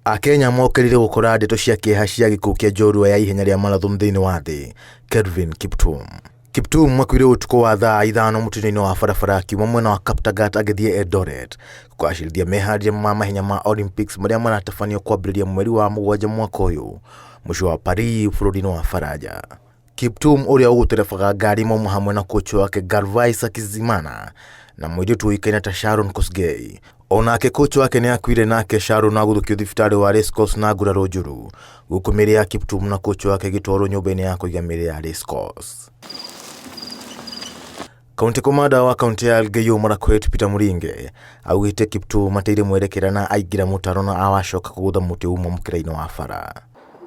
Akenya mokĩrire gũkora ndeto cia kĩeha cia gĩkuũ kĩa njorua ya ihenya rĩa marathon thĩinĩ wa thĩ Kelvin Kiptum. Kiptum akuire ũtukũ wa thaa 5 mũtino-inĩ wa barabara akiuma mwena wa Kaptagat agĩthiĩ Eldoret kũgacĩrithia meharĩria ma mahenya ma Olympics marĩa maratabanio kwambĩrĩria mweri wa 7 mwaka ũyũ mũciĩ wa Paris bũrũri-inĩ wa Faranja. Kiptum ũrĩa ũgũterebaga ngari mauma hamwe na kocha wake Gervais Hakizimana na mũirĩtu ũĩkaine ta Sharon Kosgei. Onake kocha wake nĩ akuire nake Sharon agũthũkio thibitarĩ wa Racecourse na nguraro njũru gũkũ mĩĩrĩ ya Kiptum na kocha wake ĩgĩtwarwo nyũmba-inĩ ya kũiga mĩĩrĩ ya Racecourse. Kaunti komanda wa kaunti ya Elgeyo Marakwet Peter Muringe augĩte Kiptum ateire mwerekera na aingĩra mũtaro na awacoka kũgũtha mũtĩ uma mũkĩra-inĩ wa bara.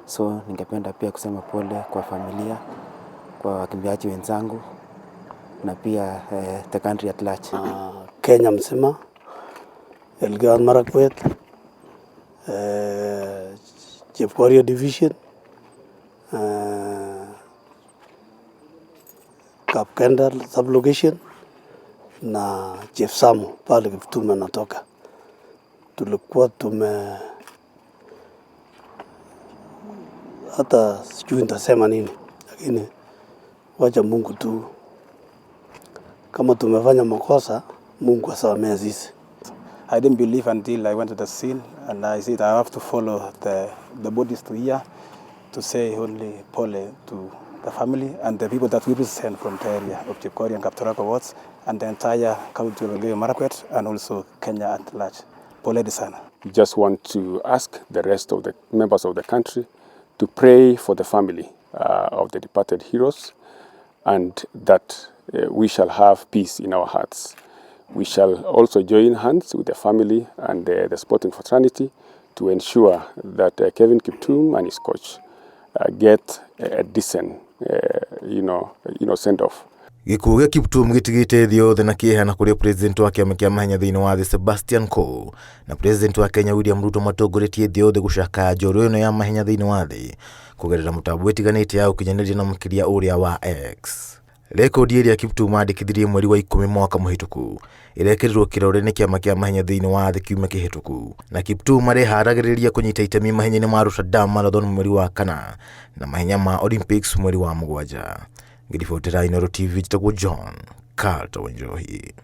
So ningependa pia kusema pole kwa familia, kwa wakimbiaji wenzangu na pia the country at large. Kenya mzima, Elgeyo Marakwet, Chepkorio Division, Kapkendal sub-location na Chepsamo pale Kiptum anatoka. Tulikuwa tume hata sijui nitasema nini, lakini wacha Mungu tu, kama tumefanya makosa Mungu asamehe sisi. I didn't believe until I went to the scene and I said I have to follow the bodies to here to say only pole to the family and the people that we represent from the area of Chepkorio and Kaptarakwa wards and the entire county of Elgeyo Marakwet and also Kenya at large. Pole sana. We just want to ask the rest of the members of the country to pray for the family of the departed heroes and that we shall have peace in our hearts. We shall also join hands with the family and the sporting fraternity to ensure that Kevin Kiptum and his coach get a decent, send-off. Gĩkuũ gĩa Kiptum gĩtigĩte thĩ yothe na kĩeha na kũrĩa president wa kĩama kĩa mahenya thĩinĩ wa thĩ Sebastian Coe na president wa Kenya William Ruto matongoretie thĩ yothe gũcakaya njorua ĩno ya mahenya thĩinĩ wa thĩ kũgerera mũtambo ĩtiganĩte ya ũkinyanĩria na makĩria ũrĩa wa X. Rekondi ĩrĩa Kiptum andĩkithirie mweri wa 10 mwaka mũhĩtũku ĩrekĩrirwo kĩrore nĩ kĩama kĩa mahenya thĩinĩ wa thĩ kiumia kĩhĩtũku na Kiptum areharagĩrĩria kũnyita itemi mahenya-inĩ ma Rotterdam Marathon mweri wa 4 na mahenya ma Olympics mweri wa 7. Ngĩribotera Inooro TV njĩtagwo John Carter Wanjohi.